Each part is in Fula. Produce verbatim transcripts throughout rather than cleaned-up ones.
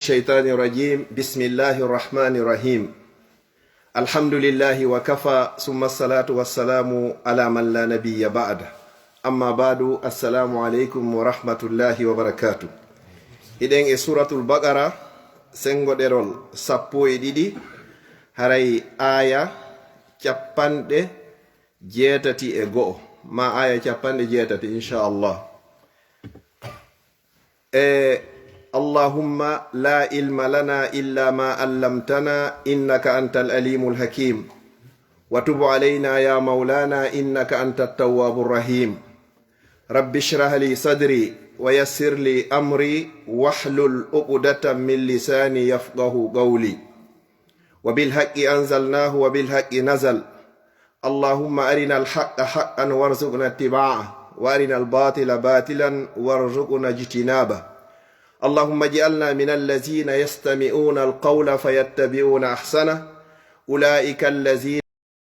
الشيطان الرجيم. بسم الله الرحمن الرحيم. الحمد لله وكفى، ثم الصلاة والسلام على من لا نبي بعده. أما بعد، السلام عليكم ورحمة الله وبركاته. Hiɗen e Suratul Baqara, sengo ɗerol sappo e ɗiɗi, haray aaya capanɗe jeetati e go'o, ma aaya capanɗe jeetati, inchallah. E, اللهم لا علم لنا إلا ما علمتنا إنك أنت العليم الحكيم. وتب علينا يا مولانا إنك أنت التواب الرحيم. رب اشرح لي صدري ويسر لي أمري واحلل عقدة من لساني يفقه قولي. وبالحق أنزلناه وبالحق نزل. اللهم أرنا الحق حقا وارزقنا اتباعه، وأرنا الباطل باطلا وارزقنا اجتنابه. اللهم اجعلنا من الذين يستمعون القول فيتبعون أحسنه. أولئك الذين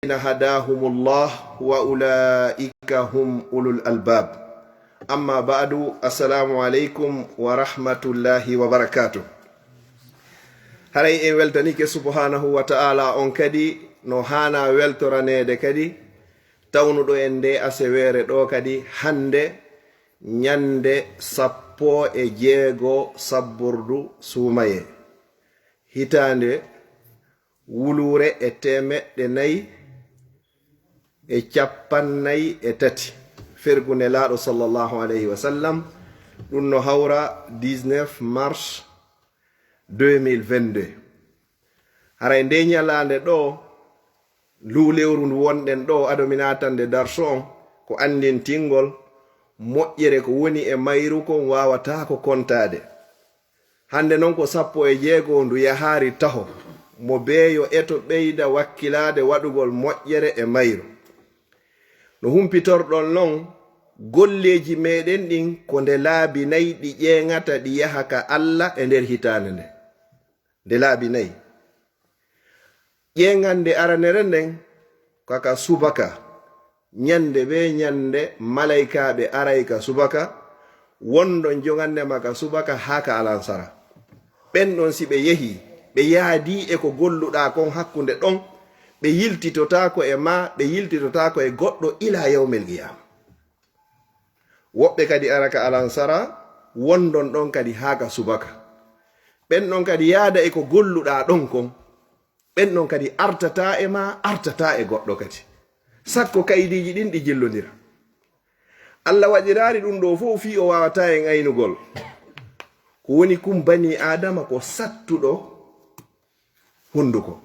هداهم الله وأولئك هم أولو الألباب. أما بعد، السلام عليكم ورحمة الله وبركاته. Haray en weltanike subhanahu wa ta'ala on kadi no haana weltoraneede kadi, tawnuɗo en nde aseweere ɗo kadi hannde ñande sappo e jeego sabbordu suumaye, hitaande wuluure e teemeɗɗe nayi e cappannayi e tati fergu Nelaaɗo sallallahu alayhi wa sallam. Ɗum no hawra dix-neuf mars deux mille vingt-deux. Haray nde ñalaande ɗo, ndu lewru ndu wonɗen ɗo, ado mi naatande darso on, ko anndintingol moƴƴere ko woni e mayru kon waawataako kontaade. Hannde non ko sappo e jeego ndu yahaari taho, mo beeyo eto ɓeyda wakkilaade waɗugol moƴƴere e mayru. No humpitorɗon non golleeji meɗen ɗin ko nde laabi nayi ɗi ƴeeŋata ɗi yaha ka Alla e nder hitaande nde. Nde laabi nayi. Ƴeeŋande aranere nden ko ka subaka. Ñande be ñande malaykaaɓe aray ka subaka, wondon joŋande ma ka subaka haa ka alansara. Ɓen ɗon si ɓe yehi, ɓe yaadii e ko golluɗaa kon hakkunde ɗon, ɓe yiltitotaako e maa, ɓe yiltitotaako e goɗɗo ilaa yawmil qiyaama. Woɓɓe kadi ara ka alansara, wondon ɗon kadi haa ka subaka. Ɓen ɗon kadi yaada e ko golluɗaa ɗon kon. Ɓen ɗon kadi artataa e maa, artataa e goɗɗo kadi. Sakko kaydiiji ɗin ɗi jillondira. Alla waɗiraali ɗum ɗoo fof fii o waawataa en aynugol. Ko woni kum banii Aadama ko sattuɗo hunduko.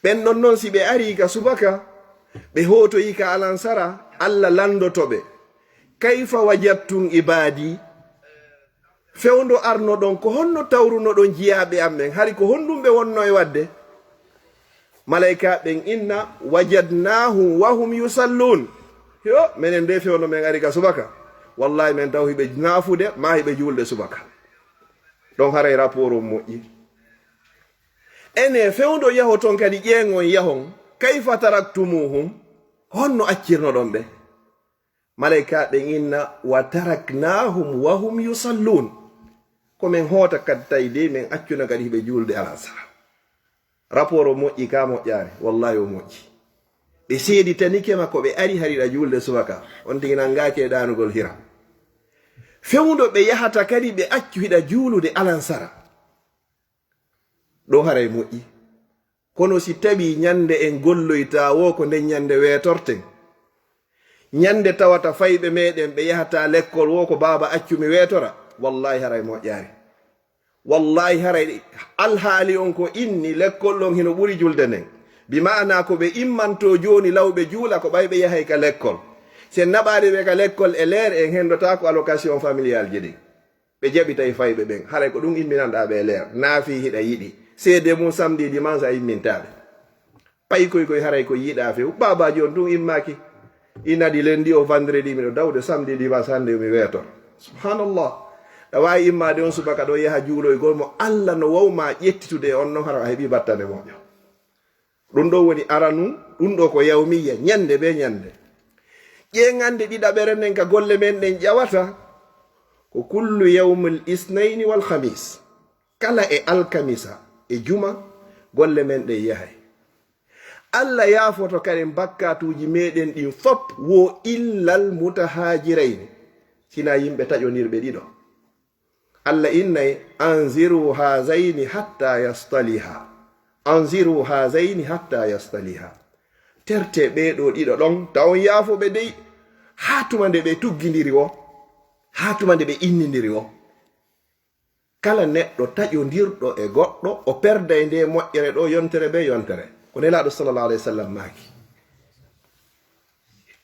Ɓen ɗon non si ɓe arii ka subaka, ɓe hootoyi ka alansara, Alla landoto ɓe. Kayfa wajadtum ibaadi? Fewndo arnoɗon, ko honno tawrunoɗon jiyaaɓe am ɓen? Hari ko honɗum ɓe wonno e waɗde? Malaykaaɓe ɓen inna, wajadnaahum wa hum yusalluun. Yo, menen de fewndo men ari ka subaka. Wallahi men taw hiɓe naafude, ma hiɓe juulde subaka. Ɗon haray rapport on moƴƴi. Ene fewndo yahoton kadi ƴeeŋon yahon, kayfa taraktumuhum? Honno accirnoɗon ɓe? Malaykaaɓe inna, wa taraknaahum wa hum yusalluun. Ko men hoota kadi tawi dey men accuna kadi hiɓe juulde alansara. Rapport o moƴƴi ka moƴƴaani, wallahi o moƴƴi. Ɓe seeditanike ma ko ɓe ari hari ɗa juulde subaka, on tigi nangaaki e ɗaanugol hira. Fewndo ɓe yahata kadi ɓe accu hiɗa juulude alansara. Ɗo haray moƴƴi. Kono si tawi ñande en golloyta wo ko nden ñande weetorten. Ñande tawata fayɓe meɗen ɓe yahata lekkol wo ko baaba accu mi weetora. Wallahi haray moƴƴaari. Wallahi haray alhaali on ko inni lekkol ɗon hino ɓuri julde nden. Bi ma'ana ko ɓe immanto jooni law ɓe juula ko ɓay ɓe yahay ka lekkol. Si en naɓaali ɓe ka lekkol e leer en hendotaako allocation familial ji ɗin. Ɓe jaɓi tawi fayɓe ɓen. Haray ko ɗum imminanɗaa ɓe e leer. Naafi hiɗa yiɗi. Seede mum samedi dimanche a immintaa ɓe. Pay koy koy haray ko yiɗaa few. Baabaaji on tun immaaki. Inadi lundi o vendredi miɗo dawde samedi dimanche hannde mi weetor. Subhanallah. Ɗa waawi immaade on subaka ɗo yaha juuloygol mo Alla no waw ma ƴettitude e on non hara a heɓi battane moƴƴo. Ɗum ɗo woni aranu, ɗum ɗo ko yawmiyya, ñande be ñande. Ƴeeŋande ɗiɗaɓere nden ka golle men ɗen ƴawata ko kullu yawmul isnayni wal khamis. Kala e alkamisa e juma, golle men ɗen yahay. Allah yaafoto kadi bakkaatuuji meɗen ɗin fop, wo illal mutahaajirayni, sina yimɓe taƴondirɓe ɗiɗo. Allah innay, "Anziru haazayni hatta yastaliha." "Anziru haazayni hatta yastaliha." Terte ɓee ɗoo ɗiɗo ɗon, taw on yaafo ɓe dey, haa tuma nde ɓe tuggindiri o, haa tuma nde ɓe innindiri o. Kala neɗɗo taƴondirɗo e goɗɗo, o perday nde moƴƴere ɗoo yontere bee yontere. Ko Nelaaɗo sallallahu alayhi wa sallam maaki.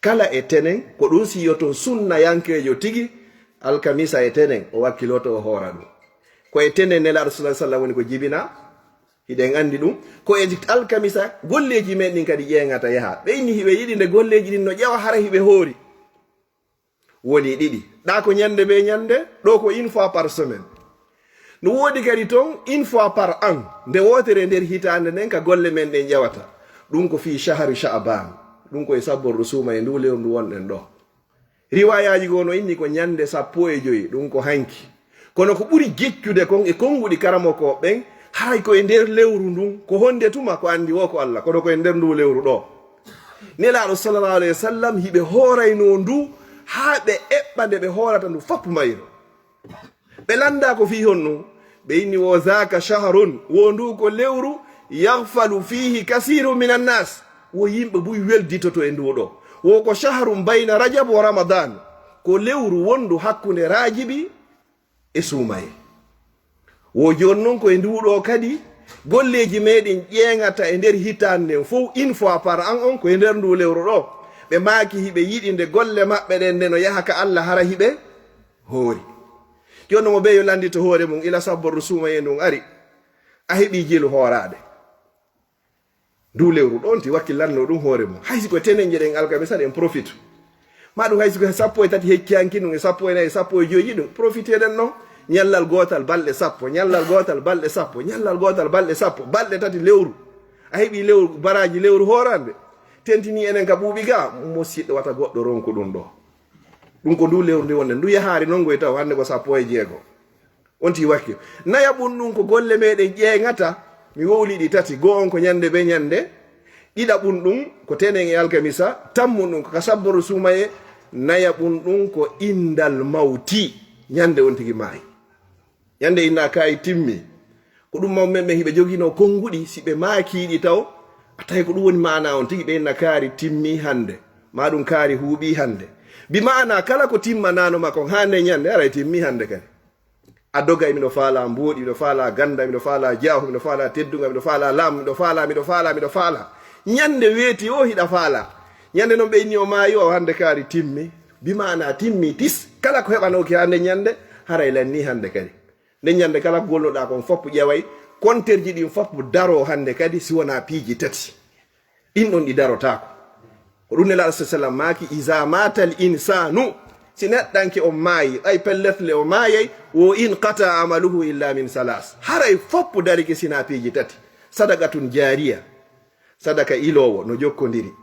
Kala e tenen, ko ɗum siyoton sunnayankeejo tigi, alkamisa e tenen, o wakkiloto o hoora ɗum. Ko e tenen Nelaaɗo sallallahu alayhi wa sallam woni ko jibina, hiɗen anndi ɗum. Ko e alkamisa, golleeji men ɗin kadi ƴeeŋata yaha. Ɓe inni hiɓe yiɗi nde golleeji ɗin no ƴewa hara hiɓe hoori. Woni ɗiɗi. Ɗa ko ñande be ñande, ɗo ko une fois par semaine. No woodi kadi ton une fois par an, nde wootere nder hitaande nden ka golle men ɗen ƴewata. Ɗum ko fii shahru Sha'ban. Ɗum ko e sabbordu suuma e ndu lewru ndu wonɗen ɗo. Riwaayaaji goo no inni ko ñande sappo e jowi, ɗum ko hanki. Kono ko ɓuri jeccude kon e konnguɗi karamokooɓe ɓen, haray ko e nder lewru ndun, ko honde tuma ko anndi wo ko Allah, kono ko e nder ndu lewru ɗo. Nelaaɗo sallallahu alayhi wa sallam hiɓe hooraynoo ndu haa ɓe eɓɓa nde ɓe hoorata ndu fop mayro. Ɓe lannda ko fii honɗum, ɓe inni wo zaaka shahrun, wo ndu ko lewru yaghfalu fiihi kasiirun minan naas, wo yimɓe buy welditoto e ndu ɗo. Wo ko shahrun bayna Rajab wa Ramadan, ko lewru wondu hakkunde Raajibi e Suumaye. Wo jooni non ko e ndu ɗo kadi golleeji meɗen ƴeeŋata e nder hitaande nden fow, une fois par an on, ko e nder ndu lewru ɗo. Ɓe maaki hiɓe yiɗi nde golle maɓɓe ɗen nde no yaha ka Allah, hara hiɓe hoori. Jooni non mo ɓe yo lanndito hoore mum, ila sabbordu suumaye ndun ari, a heɓi jilu hooraade. Ndu lewru ɗon ti wakkilanno ɗum hoore mum. Hay si ko tenenje ɗen alkamisa ɗen profite. Ma ɗum hay si ko sappo e tati hecci hanki ɗum, e sappo e nayi, e sappo e joyi ɗum. Profite ɗen non. Ñallal gootal balɗe sappo, ñallal gootal balɗe sappo, ñallal gootal balɗe sappo, balɗe tati lewru. A heɓi lewru, baraaji lewru hoorande. Tentini enen ka ɓuuɓi ga, musiɗɗo wata goɗɗo ronku ɗum ɗo. Ɗum ko ndu lewru ndi wonde. Ndu yahaari non ngoy taw hannde ko sappo e jeego. On ti wakki. Nayaɓun ɗum ko golle meɗen ƴeeŋata. Mi wowli ɗi tati. Goo on ko ñande be ñande. Ɗiɗaɓun ɗum ko tenen e alkamisa. Tammun ɗum ko ka sabboru suumaye. Nayaɓun ɗum ko indal mawti. Ñande on tigi maayi. Ñande inna kaayi timmi. Ko ɗum mawɓe men ɓen hiɓe joginoo konnguɗi, si ɓe maakiiɗi taw, a tawi ko ɗum woni maana on tigi, ɓe inna kaari timmi hannde. Ma ɗum kaari huuɓi hannde. Bi maana kala ko timmanaano ma kon haa nde ñande, haray timmi hannde kadi. A dogay, miɗo faala mbooɗi, miɗo faala ganda, miɗo faala jaahu, miɗo faala teddunga, miɗo faala laamu, miɗo faala, miɗo faala, miɗo faala. Ñande weeti o hiɗa faala. Ñande non ɓe inni o maayi o, hannde kaari timmi. Bi maana timmi tis. Kala ko heɓanooki haa nde ñande, haray lanni hannde kadi. Nden ñande kala ko golloɗaa kon foppu ƴeway, konterji ɗin foppu daroo hannde kadi si wonaa piiji tati. Ɗin ɗon ɗi darotaako. Ko ɗum Nelaaɗo sa sallam maaki, "Iza matal insanu", si neɗɗanke on maayi, ɓay pellet le o maayay, "wo in qata amaluhu illa min salas." Haray foppu darike sinaa piiji tati. Sadaqatun jaariya. Sadaka iloowo no jokkondiri.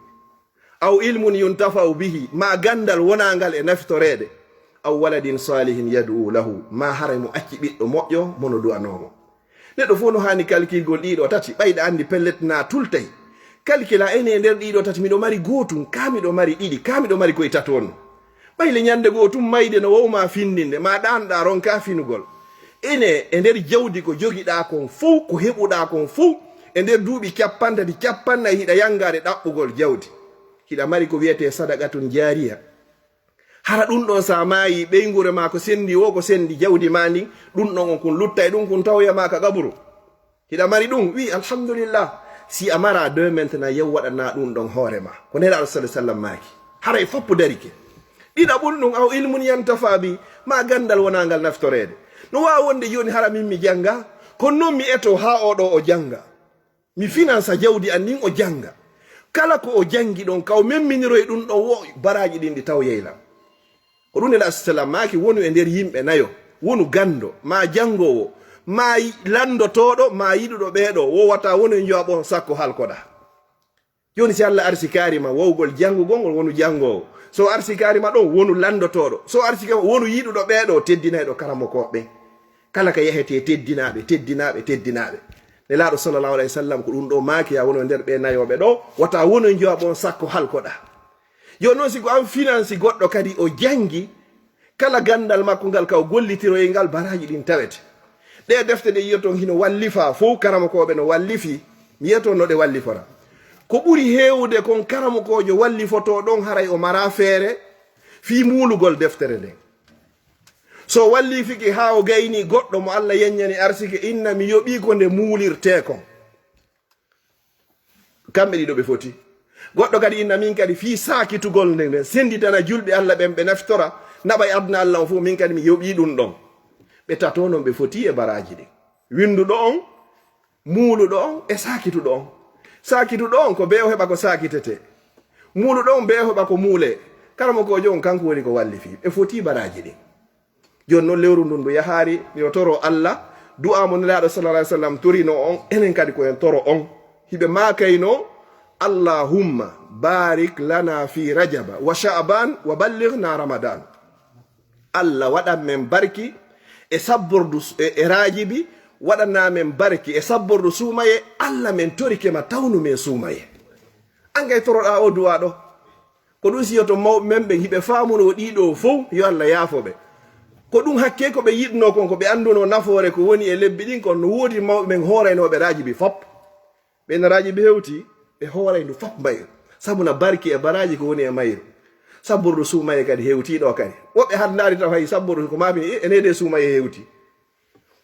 Aw ilmun yuntafa'u bihi, ma gandal wonangal e nafitoreede. Aw waladin salihin yad'u lahu, ma haray mo acci ɓiɗɗo moƴƴo mo no du'anoo mo. Neɗɗo fof no haani kalkilgol ɗiɗo tati, ɓayɗa anndi pellet na tultay. Kalkila ene e nder ɗiɗo tati, miɗo mari gootum, ka miɗo mari ɗiɗi, ka miɗo mari koye tato no. Ɓayle ñande goo tun mayde no wowma findinde, ma ɗanɗa ronka finugol. Ene e nder jawdi ko jogiɗa kon fow, ko heɓuɗa kon fow, e nder duuɓi cappanɗe tati, cappannayi hiɗa yangade ɗaɓɓugol jawdi. Hiɗa mari ko wiyete sadaqatun jaariya. Hara ɗum ɗon sa maayi, ɓeynguure ma ko sendi wo, ko sendi jawdi ma ndin, ɗum ɗon on kun lutta e ɗum kun tawya ma ka qaburu. Hiɗa mari ɗum? Wi, "Alhamdulillah." Si a mara de maintenant, yaw waɗana ɗum ɗon hoore ma. Ko Nelaaɗo sallallahu alaihi wasallam maaki. Haray foppu darike. Ɗiɗaɓun ɗum, aw ilmun yantafa bi, ma gandal wonangal naftoreede. No waawi wonde jooni hara min mi janga, kono non mi eto haa oɗo o janga. Mi finansa jawdi an ndin o janga. Kala ko o jangi ɗon, ka o memminiroy ɗum ɗon wo baraaji ɗin ɗi tawyay lan. Ko ɗum Nelaaɗo sallam maaki, wonu e nder yimɓe nayo, wonu gando, ma jangoowo, ma yi-, landotooɗo, ma yiɗuɗo ɓeeɗo, wo wata wonu e njowaɓo on sakko halkoɗa. Jooni si Allah arsikaari ma wowgol jangugol ngol, wonu jangoowo. So arsikaari ma ɗon, wonu landotooɗo. So arsikaari ma, wonu yiɗuɗo ɓeeɗo, teddinayɗo karamokooɓe ɓen. Kala ka yahetee teddinaaɓe, teddinaaɓe, teddinaaɓe. Nelaaɗo sallallahu alayhi wa sallam ko ɗum ɗo maaki, "Yaa wono nder ɓee nayooɓe ɗo, wata wono njowaɓ on sakko halkoɗaa." Jooni noon, si ko an finansi goɗɗo kadi o janngi, kala ganndal makko ngal ka o gollitiroyi ngal, baraaji ɗin tawete. Ɗee defte ɗe yiyoton hino wallifaa fof, karamokooɓe no wallifii, mi yiyaton no ɗe wallifora. Ko ɓuri heewude kon karamokoojo wallifotoo ɗon haray o maraa feere fii muulugol deftere nden. So wallifike haa o gayni goɗɗo mo Allah yeññani arsike, inna mi yoɓii ko nde muulirtee kon. Kamɓe ɗiɗo ɓe foti. Goɗɗo kadi inna min kadi fii saakitugol nde, nde sennditana julɓe Allah ɓen ɓe naftora naɓa e aduna Allah on fof, min kadi mi yoɓii ɗum ɗon. Ɓe tato non ɓe foti e baraaji ɗin. Winnduɗo on, muuluɗo on e saakituɗo on. Saakituɗo on ko bee o heɓa ko saakitetee. Muuluɗo on bee o heɓa ko muulee. Karamokoojo on kanko woni ko wallifii. Ɓe foti baraaji ɗin. Jooni noon lewru ndun ndu yahaari, miɗo toro Allah, du'a mo Nelaaɗo sallallahu alayhi wa sallam torino on, enen kadi ko en toro on. Hiɓe maakayno, "Allahumma barik lana fi Rajaba wa Sha'ban wa ballighna Ramadan." Allah waɗan men barki e sabbordu s-, e, e Raajibi, waɗana men barki e sabbordu suumaye, Allah men torike ma tawnu men suumaye. An kay toroɗaa o du'a ɗo. Ko ɗum siyoto mawɓe men ɓen hiɓe faamunoo ɗii ɗoo fow, yo Allah yaafo ɓe. Ko ɗum hakkee ko ɓe yiɗnoo kon, ko ɓe anndunoo nafoore ko woni e lebbi ɗin kon, no woodi mawɓe men hooraynooɓe Raajibi fop. Ɓen Raajibi hewti, ɓe hooray ndu fop mayru. Sabu na barki e baraaji ko woni e mayru. Sabbordu suumaye kadi hewti ɗo kadi. Woɓɓe hanndaari taw hay sabbordu ko maami e, e nede suumaye hewti.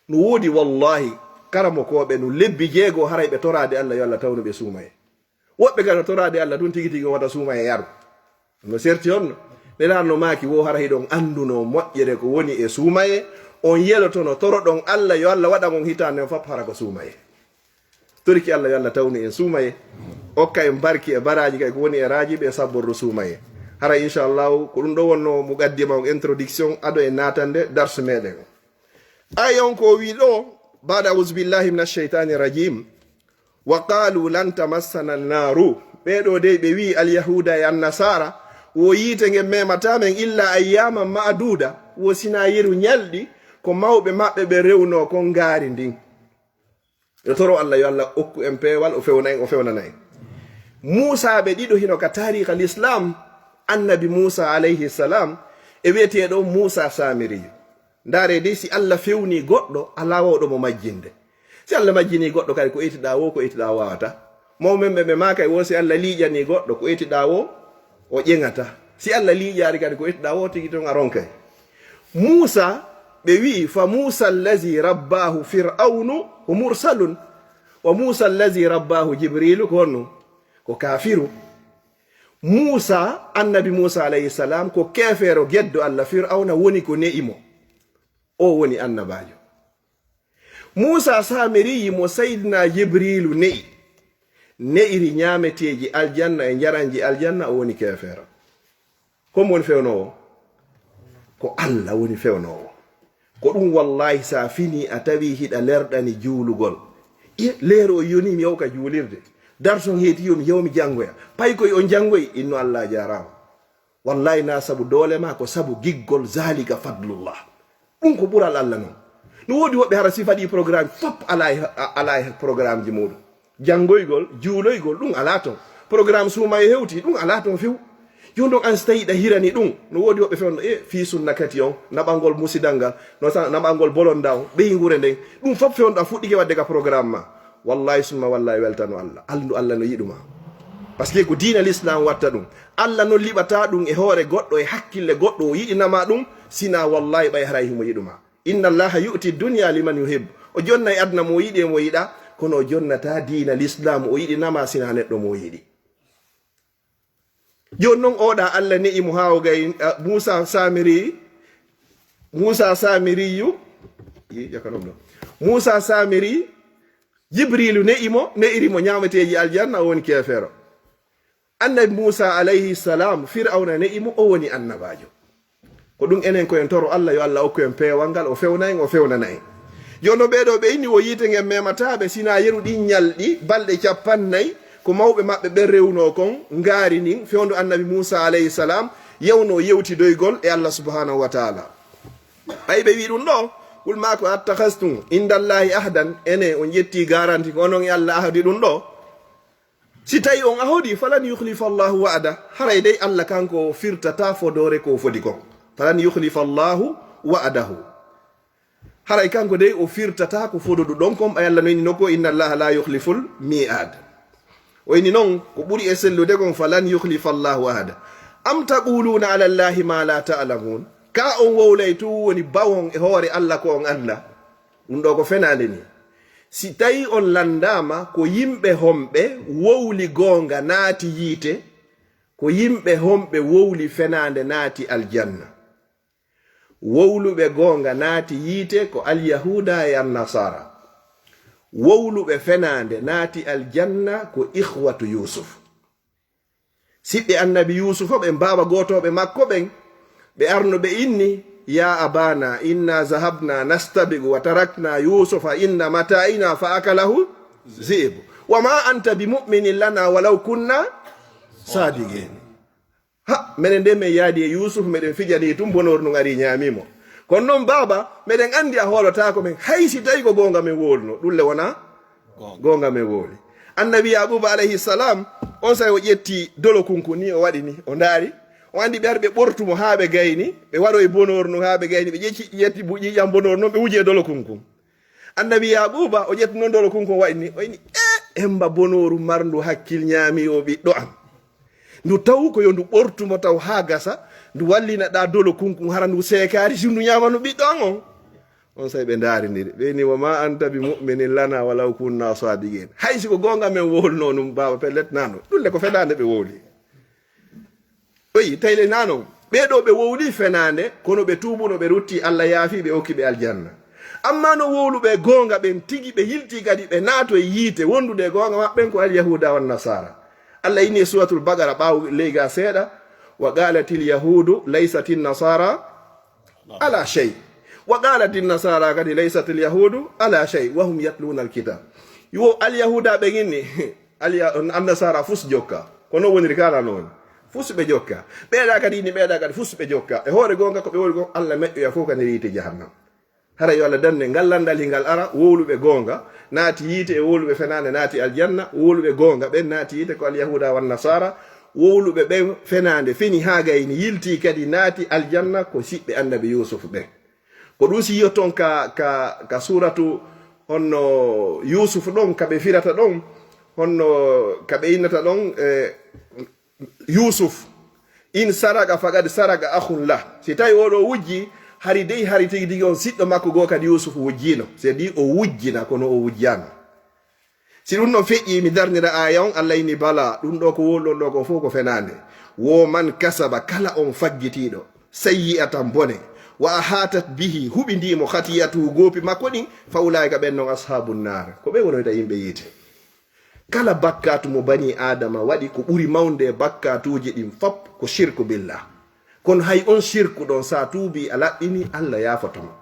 No woodi wallahi karamokooɓe no lebbi jeego haray ɓe toraade Allah yo Allah tawnu ɓe suumaye. Woɓɓe kadi no toraade Allah tun tigi tigi on wata suumaye yaru. No serti on no. Nelaaɗo no maaki wo hara hiɗon anndunoo moƴƴere ko woni e suumaye, on yelotono toroɗon Allah yo Allah waɗan on hitaande on fop hara ko suumaye. Toriki Allah yo Allah tawnu en suumaye. Okka en barki e baraaji kay ko woni e Raajibi e sabbordu suumaye. Hara inchallahu ko ɗum ɗo wonno muqaddima on, introduction, ado e naatande darsu meɗen. Aya on ko o wi ɗo, baada auzu billahi minash shaytani rajim. Wa qalu lan tamassana nnaru. Ɓee ɗoo dey ɓe wi'i, Alyahuuda e Annasaara, wo yiite ngen memataa men illa ayyaman ma'duuda, wo sinaa yeru ñalɗi ko mawɓe maɓɓe ɓe rewnoo kon ngaari ndin. Yo toro Allah, yo Allah okku en peewal, o fewna en, o fewnana en. Muusaa ɓe ɗiɗo hino ka taariika l'islam, annabi Muusaa alayhi salam, e wi'eteeɗo Muusaa Saamiri. Ndaaree dey, si Allah fewnii goɗɗo, alaa waawɗo mo majjinde. Si Allah majjinii goɗɗo kadi, ko etiɗaa woo, ko etiɗaa waawataa. Mawɓe men ɓe maakay woo, si Allah liiƴanii goɗɗo, ko etiɗaa woo, o ƴeŋataa. Si Allah liiƴaali kadi, ko etiɗaa woo, tigi ton a ronkay. Muusaa, ɓe wi'i, fa Muusaa allazi rabbaahu Fir'awnu ko mursalun. Wa Muusaa allazi rabbaahu Jibriilu ko honno? Ko kaafiru. Muusaa, annabi Muusaa alayhi salam, ko keefeero geddo Allah, Fir'awna woni ko ne'i mo. O woni annabaajo. Muusaa Saamiriyi mo Sayyidinaa Jibriilu ne'i, ne'iri ñaameteeji aljanna e njaranji aljanna, o woni keefeero. Ko mo woni fewnoowo? Ko Allah woni fewnoowo. Ko ɗum wallahi, sa fini a tawi hiɗa lerɗani juulugol. Iye, leero o yoni mi yaw ka juulirde. Darson heeti yo mi yaw mi janngoya. Pay koy on janngoy, inno Allah jaaraama. Wallahi na sabu doole ma, ko sabu giggol, zalika fadlullah. Ɗum ko ɓural Allah non. No woodi woɓɓe hara sifa ɗi programme fop ala e, a-, ala e programme ji muɗum. Janngoygol, juuloygol, ɗum alaa toon. Programme suuma e hewti, ɗum alaa toon few. Jooni ɗon, an so tawi ɗa hirani ɗum, no woodi woɓɓe fewndo, e fii sunna kati on, naɓangol musidal ngal, no sa-, naɓangol bolonda on, ɓeynguure nden. Ɗum fof fewndo a fuɗɗike waɗde ka programme ma. Wallahi summa wallahi weltano Allah. Alndu Allah no yiɗuma. Parce que ko diina l'islam watta ɗum. Allah non liɓata ɗum e hoore goɗɗo, e hakkille goɗɗo, o yiɗinama ɗum, sina wallahi ɓay haray himo yiɗuma. Inna Allaha yu'ti dunya liman yuhib. O jonnay aduna mo o yiɗi e mo o yiɗa, kono o jonnata diina l'islam, o yiɗinama sina neɗɗo mo o yiɗi. Jooni non oɗa Allah ne'i mo haa o gay, a, Muusa Samiri, Muusa Samiriyu, i, jaka non ɗo. Muusa Samiri, Jibrilu ne'i mo, ne'iri mo ñaameteeji aljanna, o woni keefeero. Annabi Muusa alayhi salam, Fir'awna ne'i mo, o woni annabaajo. Ko ɗum enen ko en toro Allah, yo Allah okku en peewal ngal, o fewna en, o fewnana en. Jooni no ɓee ɗoo ɓe inni wo yiite ngen memataa ɓe, sinaa yeru ɗin ñalɗi, balɗe cappannayi, ko mawɓe maɓɓe ɓen rewnoo kon, ngaari ndin, fewndo Annabi Muusa alayhi salam, yawnoo yewtidoygol e Allah subhanahu wa taala. Ɓay ɓe wi'i ɗum ɗoo, Qul, maa ko, attakhastum indallahi ahdan, ene on ƴetti garanti ko onon e Allah ahdi ɗum ɗo? Si tawi on ahodi, falan yukhlifa Allahu wa'da, haray dey Allah kanko o firtata fodoore ko fodi kon. Falan yukhlifa Allahu wa'dahu. Haray kanko dey o firtata ko fododu ɗon kon, ɓay Allah no inni nokko, inna Allaha la yukhliful mi'ad. O inni non ko ɓuri e sellude kon, falan yukhlifa Allahu ahda. Am taquluna ala Allahi ma la ta'lamun. Ka on wowlay tun woni bawon e hoore Allah ko on annda. Ɗum ɗo ko fenaande ni. Si tawi on lanndaama ko yimɓe homɓe wowli goonga naati yiite, ko yimɓe homɓe wowli fenaande naati aljanna. Wowluɓe goonga naati yiite ko alyahuuda e annasara. Wowluɓe fenaande naati aljanna ko ikhwatu Yusuf. Siɓɓe annabi Yuusufa ɓen, baaba gootooɓe makko ɓen, ɓe arno ɓe inni, ya abana, inna zahabna nastabiqu wa tarakna Yuusufa inda mata'ina fa akalahu zi'bu. Wa ma anta bi mu'minin lana walaw kunna sadiqin. Ha, menen de men yaadi e Yuusuf, meɗen fijani tun, bonoor nun ari ñaami mo. Kono non baaba, meɗen andi a hoolotaako men, hay si tawi ko goonga men wowluno, ɗum le wona goonga men wowli. Annabi Yaquba alayhi salam, on say o ƴetti dolo kunku ni, o waɗi ni, o ndaari. O andi ɓe ari ɓe ɓortu mo haa ɓe gayni, ɓe waroy bonoor nun haa ɓe gayni, ɓe ƴetti, ƴetti bu-, ƴiiƴam bonoor nun, ɓe wuji e dolo kunku. Annabi Yaquba, o ƴetti non dolo kunku, o waɗi ni, o inni, e, emba bonooru marndu hakkil ñaami o ɓiɗɗo am. Ndu taw ko yo ndu ɓortu mo taw haa gasa, ndu wallina ɗa dolo kunku, hara ndu seekaari si ndu ñaama no ɓiɗɗo am on. On say ɓe ndaarindiri. Ɓe inni, wa ma anta bi mu'minin lana walaw kunna sadiqin. Hay si ko goonga men wowluno ɗum, baaba, pellet nano. Ɗum le ko fenaande ɓe wowli. Oyi, tayle nano. Ɓee ɗo ɓe wowli fenaande, kono ɓe tuubuno, ɓe rutti, Allah yaafi, ɓe okki ɓe aljanna. Amma no wowluɓe goonga ɓen tigi, ɓe yilti kadi, ɓe naato e yiite, wondude e goonga maɓɓen ko alyahuuda wan nasara. Allah inni e Suratul Baqara, ɓaawo leyga seeɗa, wa qalatil yahudu laysatin nasara ala shay. Wa qalatin nasara kadi laysatil yahudu ala shay, wa hum yatluna alkitab. Yo alyahuuda ɓen inni, alya-, annasara fus jokka. Kono woniri kala noon. Fus ɓe jokka. Ɓeeɗa kadi inni, ɓeeɗa kadi fus ɓe jokka. E hoore goonga ko ɓe woni kon, Allah meƴƴoya fof kadi yiite jahannam. Hara yo Allah danne ngal lanndal hingal ara, wowluɓe goonga naati yiite e wowluɓe fenaande naati aljanna, wowluɓe goonga ɓen naati yiite ko alyahuuda wan nasara, wowluɓe ɓen fenaande feni haa gayni yilti kadi naati aljanna ko siɓɓe annabi Yuusuf ɓen. Ko ɗum si yiyotton ka, ka, ka suuratu honno Yuusuf ɗon, ka ɓe firata ɗon, honno ka ɓe innata ɗon, e, Yuusuf, in saraqa faqad saraqa akhun lah. Si tawi oɗo wujji, hari dey, hari tigi tigi on siɗɗo makko goo kadi Yuusuf wujjino. Si di o wujjina, kono o wujjano. Si ɗum ɗon feƴƴi, mi darnira aaya on, Allah inni, bala, ɗum ɗo ko wowluɗon ɗo ko fof ko fenaande. Wo man kasaba, kala on faggitiiɗo, sayyi'atan bone, wa ahatat bihi, huɓindii mo khatiyatuhu, goopi makko ɗin, fa ulaa'ika ɓen non ashaabun naar. Ko ɓe wonoyta yimɓe yiite. Kala bakkaatu mo banii Aadama waɗi, ko ɓuri mawnde e bakkaatuuji ɗin fop ko shirku billah. Kono hay on shirku ɗon, sa tuubii a laɓɓinii, Allah yaafoto ma.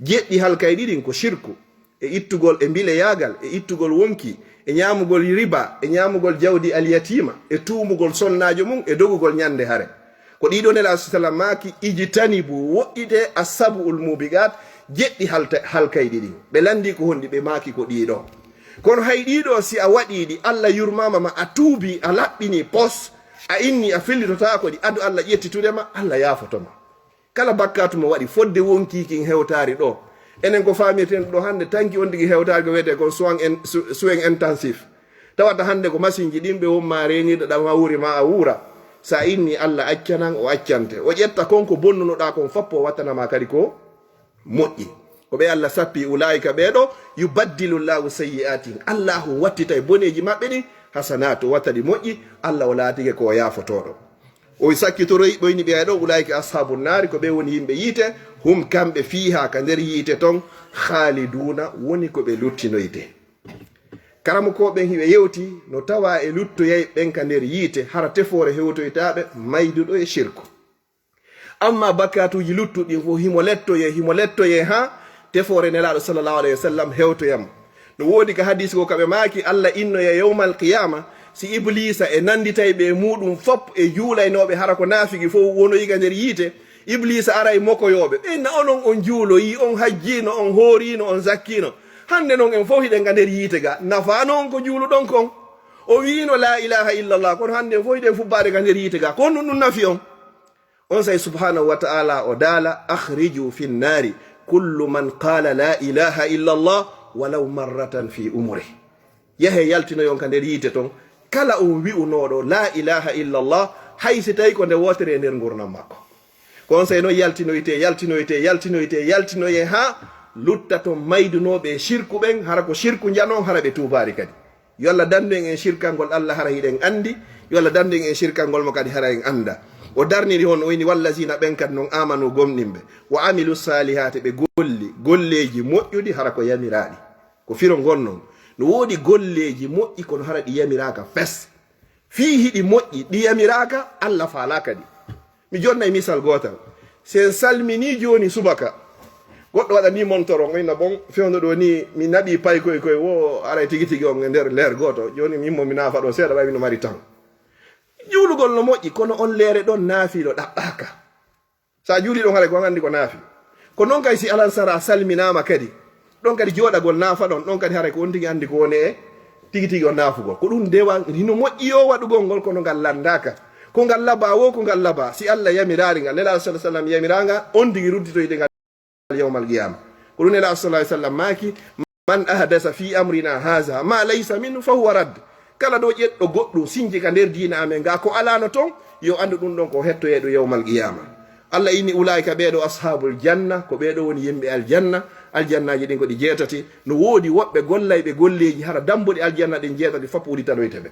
Jeɗɗi halkayɗi ɗin ko shirku, e ittugol, e mbileyaagal, e ittugol wonki, e ñaamugol riba, e ñaamugol jawdi alyatiima, e tuumugol sonnaajo mum, e dogugol ñande hare. Ko ɗiɗo Nelaaɗo sallam maaki, ijtanibu, woɗɗite, assabu'ul mubiqat, jeɗɗi halta-, halkayɗi ɗin. Ɓe lanndii ko honɗi, ɓe maaki ko ɗiɗo. Kono hay ɗiɗo si a waɗii ɗi, Allah yurmaama ma, a tuubii, a laɓɓinii pos, a inni a fellitotaako ɗi, adu Allah ƴettitude ma, Allah yaafoto ma. Kala bakkaatu mo waɗi fodde wonki kin hewtaari ɗo. Enen ko faamirten ɗo hannde, tanki on tigi hewtaari ko wiyetee kon soin en-, su-, soin intensif. Tawata hannde ko masinji ɗin ɓe won ma reenirde ɗam a wuuri ma a wuura. Sa inni Allah accanan, o accante. O ƴetta kon ko bonnunoɗaa kon fop, o wattana ma kadi ko moƴƴi. Ko ɓe Allah sappi, ulaa'ika ɓee ɗo, yubaddilu Allahu sayyi'aatihim. Allahu wattitay boneeji maɓɓe ɗin hasanaat, o watta ɗi moƴƴi, Allah o laatike ko o yaafotooɗo. O sakkitoroy, ɓoyni ɓe ay ɗo, ulaa'ika ashaabun naari, ko ɓe woni yimɓe yiite, hum kamɓe fiihaa ka nder yiite ton, khaaliduuna woni ko ɓe luttinoyte. Karamokooɓe ɓen hiɓe yewti no tawa e luttoyay ɓen ka nder yiite, hara tefoore hewtoytaaɓe mayduɗo e shirku. Amma bakkaatuuji luttuɗi ɗin fof himo lettoye, himo lettoye haa tefoore Nelaaɗo sallallahu alayhi wa sallam hewtoyamo. No woodi ka hadiis goo ka ɓe maaki, Allah innoya yawmal qiyaama, si Ibliisa e nannditayɓe e muuɗum fop e juulaynooɓe hara ko naafigi fof wonoyi ka nder yiite, Ibliisa aray mokoyooɓe. Ɓe na onon on juuloyii, on hajjiino, on hooriino, on zakkiino. Hannde non en fof hiɗen ka nder yiite ga. Nafaano on ko juuluɗon kon. O wiino laa ilaaha illallah, kono hannde en fof hiɗen fubbaade ka nder yiite ga. Ko honɗum ɗum nafi on? On say subhanahu wa ta'ala o daala, "Akhriju fi nnaari kullu man qala la ilaha illa Allah walaw marratan fi umuri." Yahe yaltinoyon ka nder yiite ton kala on wi'unooɗo la ilaha illa Allah, hay si tawi ko nde wootere e nder ngurnam makko. Ko on say noon yaltinoyte, yaltinoyte, yaltinoyte, yaltinoye haa lutta ton maydunooɓe e shirku ɓen, hara ko shirku njanon, hara ɓe tuubaari kadi. Yo Allah dandu en en shirkangol Allah hara hiɗen anndi, yo Allah dandu en en shirkangol mo kadi hara en annda. O darniri hon o ini wallazina ɓen kadi non amanu gomɗinɓe, wa amilu salihati ɓe golli golleeji moƴƴuɗi hara ko yamiraaɗi. Ko firo ngon non. No woodi golleeji moƴƴi kono hara ɗi yamiraaka fes. Fii hiɗi moƴƴi ɗi yamiraaka Allah faalaa kadi. Mi jonnay misal gootal. Si en salminii jooni subaka, goɗɗo waɗanii montor on, inna bon, fewndo ɗo ni, mi naɓii paykoy koy wo aray tigi tigi on e nder leer gooto. Jooni min mo mi naafa ɗo seeɗa, ɓay mino mari tan. Juulugol no moƴƴi, kono on leere ɗon naafiiɗo ɗaɓɓaaka. Sa juuli ɗon haray ko an anndi ko naafi. Ko non kay si alansara salminaama kadi. Ɗon kadi jooɗagol naafa ɗon, ɗon kadi haray ko on tigi anndi ko woni e tigi tigi on naafugol. Ko ɗum dewa, hino moƴƴi yo waɗugol ngol, kono ngal lanndaaka. Ko ngal laba wo, ko ngal laba. Si Allah yamiraari ngal, Nelaaɗo sallallahu alaihi wasallam yamiraanga, on tigi ruttitoyde ngal yawmal qiyama. Ko ɗum Nelaaɗo sallallahu alaihi wasallam maaki, "Man ahdasa fi amrina haza ma laysa minhu fa huwa radd." Kala ɗo ƴeɗɗo goɗɗum sinji ka nder diina amen nga ko alaano ton, yo anndu ɗum ɗon ko hettoyeeɗo yawmal qiyama. Allah inni, "Ulaika ɓeeɗo ashabul janna," ko ɓeeɗo woni yimɓe aljanna. Aljannaaji ɗin ko ɗi jeetati. No woodi woɓɓe gollayɓe golleeji hara dambuɗe aljanna ɗin jeetati fof udditanoyte ɓe.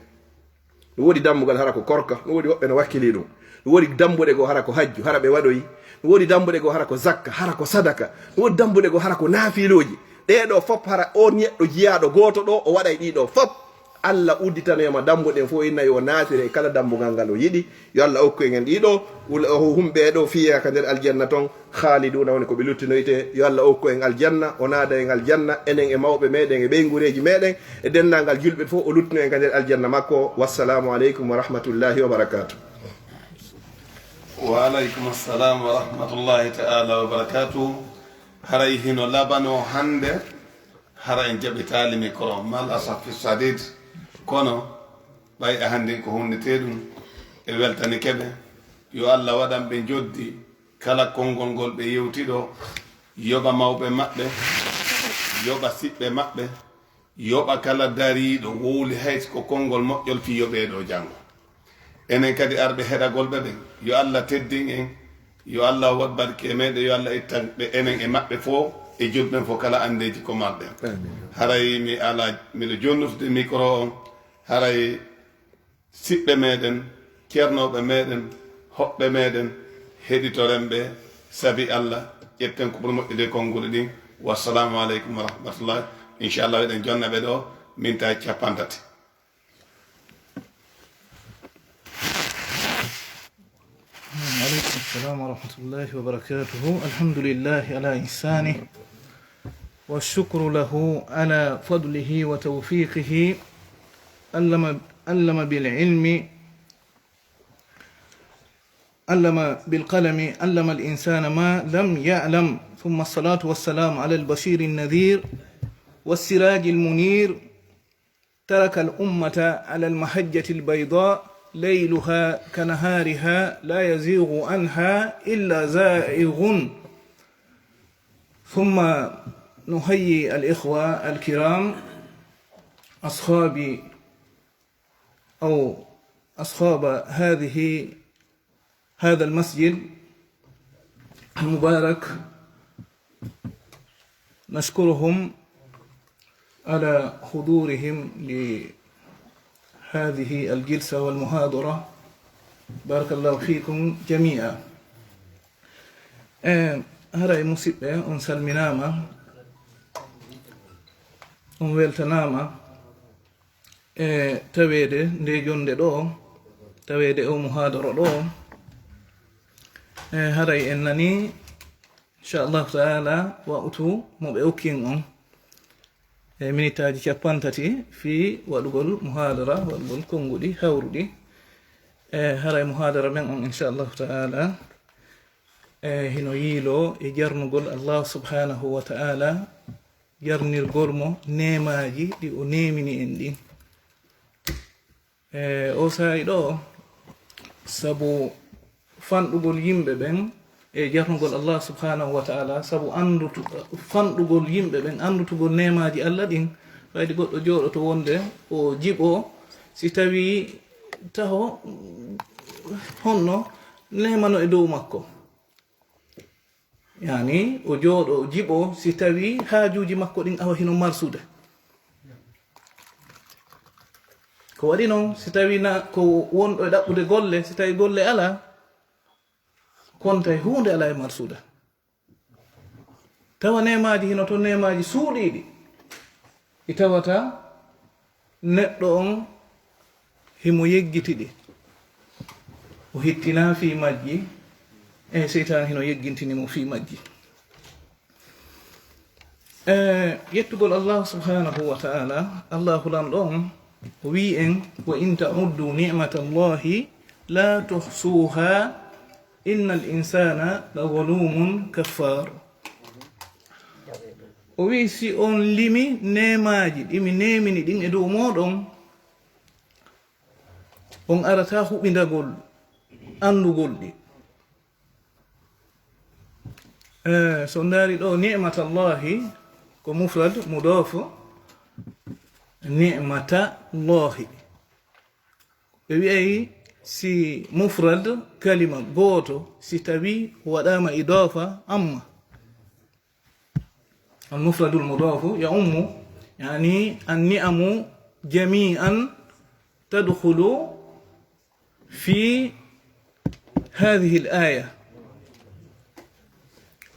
No woodi dambugal hara ko korka, no woodi woɓɓe no wakkili ɗum. No woodi dambuɗe goo hara ko hajju, hara ɓe waɗoyi. No woodi dambuɗe goo hara ko zakka, hara ko sadaka. No woodi dambuɗe goo hara ko naafilooji. Ɗee ɗoo fof hara on neɗɗo jiyaaɗo gooto ɗoo, o waɗay ɗii ɗoo fof. Allah udditanoyama dambuɗe ɗen fof, inna yo naatire e kala dambugal ngal o yiɗi. Yo Allah okku en en ɗii ɗoo, ula-, o humɓe ɗoo fiya ka nder aljanna ton. Khaliduna woni ko ɓe luttinoyte. Yo Allah okku en aljanna, o naada en aljanna, enen e mawɓe meɗen e ɓeyngureeji meɗen e denndaangal julɓe fof, o luttino en ka nder aljanna makko. Wassalamu aleykum wa rahmatullahi wa barakatuh. Wa aleykum assalam wa rahmatullahi ta'ala wa barakatuh. Haray hino labano hannde, hara en jaɓitaali micro, mal asaf fi sadid. Kono ɓay a hannden ko hunnetee ɗum, e weltanike ɓe. Yo Allah waɗan ɓe njoddi kala konngol ngol ɓe yewti ɗo, yoɓa mawɓe maɓɓe, yoɓa siɓɓe maɓɓe, yoɓa kala dariiɗo wowli hay ko konngol moƴƴol fii yoɓee ɗo janngo. Enen kadi arɓe heɗagol ɓe ɓen, yo Allah teddin en, yo Allah waɗ barke e meɗen, yo Allah ittan ɓe enen e maɓɓe fof e julɓe ɓen fof kala anndeeji ko marɗen. Amiin. Haray mi ala, miɗo jonnutude micro on, haray siɓɓe meɗen, ceernooɓe meɗen, hoɓɓe meɗen, heɗitoren ɓe, sabi Allah, ƴetten ko ɓuri moƴƴude e konguɗi ɗin. Wassalamu aleykum wa rahmatullah. Inchallah, eɗen jonna ɓe ɗo, minti cappanɗe tati. وعليكم السلام ورحمة الله وبركاته. الحمد لله على إحسانه، والشكر له على فضله وتوفيقه. علم، علم بالعلم، علم بالقلم، علم الإنسان ما لم يعلم. ثم الصلاة والسلام على البشير النذير والسراج المنير، ترك الأمة على المحجة البيضاء ليلها كنهارها لا يزيغ عنها إلا زائغ. ثم نحيي الإخوة الكرام، أصحاب أو أصحاب هذه، هذا المسجد المبارك، نشكرهم على حضورهم لهذه الجلسة والمحاضرة. بارك الله فيكم جميعا. Eh, haray musiɓɓe, on salminaama, on weltanaama. E taweede nde jonnde ɗo, taweede o muhaadoro ɗo, e haray en nani, inchallahu taala, wa'utu mo ɓe okkin on e minitaaji cappanɗe tati fii waɗugol muhaadara, waɗugol konnguɗi hawruɗi. E haray muhaadara men on, inchallahu taala, E hino yiiloo e jarnugol Allah subhanahu wa ta'ala, jarnirgol mo neemaaji ɗi o neemini en ɗin. E o saa'i ɗo, sabu fanɗugol yimɓe ɓen e jarnugol Allah subhanahu wa ta'ala, sabu anndutu-, fanɗugol yimɓe ɓen, anndutugol neemaaji Allah ɗin, ɓayde goɗɗo jooɗoto wonde o jiɓo, si tawii taho honno neema no e dow makko. Yani, o jooɗo, o jiɓo, si tawii haajuuji makko ɗin awa hino marsude. Ko waɗi non, si tawii na ko wonɗo e ɗaɓɓude golle, si tawii golle alaa, kontay huunde alaa e marsude. Tawa neemaaji hino ton, neemaaji suuɗiiɗi, ɗi tawata neɗɗo on himo yeggiti ɗi, o hittinaa fii majji, e seytaane hino yeggintini mo fii majji. E yettugol Allah subhanahu wa ta'ala, Allahu lanɗo on, o wi'i en, "Wa in ta'uddu ni'matallahi la tuhsuha, innal insana la zalumun kaffar." O wi'i, "Si on limi neemaaji ɗi mi neemini ɗin e dow mooɗon, on arataa huɓindagol anndugol ɗi." Eh, so ndaari ɗo, ni'matallahi ko mufrad, mudoof, ni'matallahi. Ɓe wi'ay si mufrad, kalima gooto, si tawii waɗaama idaafa amma. Al-mufradul mudaafu ya'ummu, yani, an-ni'amu jami'an tadkhulu fi hadhihi al-aya.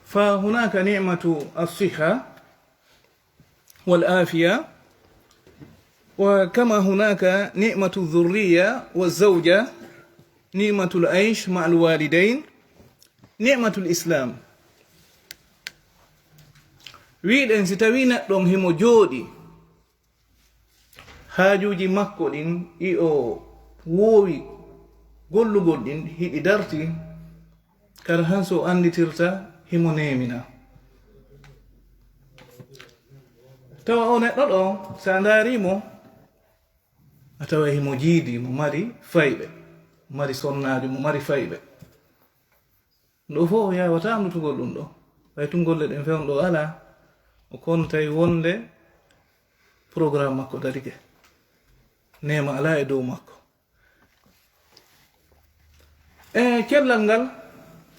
Fa hunaka ni'matu as-sihha wal afiya, wa kama hunaka ni'matu adh-dhurriya wa zawja, ni'matul aish ma'al walidain, ni'matul islam. Wi'ɗen si tawii neɗɗo on himo jooɗi, haajuuji makko ɗin, i o woowi gollugol ɗin, hiɗi darti, kara han so annditirta himo neemina. Tawa o neɗɗo ɗo, si a ndaari mo, a tawa himo jiidi, mo mari fayɓe, mo mari sonnaajo, mo mari fayɓe. Ɗo fof o yaawataa anndutugol ɗum ɗo. Ɓay tun golle ɗen fewndo ɗo alaa, o kontay wonde programme makko darike. Neema alaa e dow makko. E cellal ngal,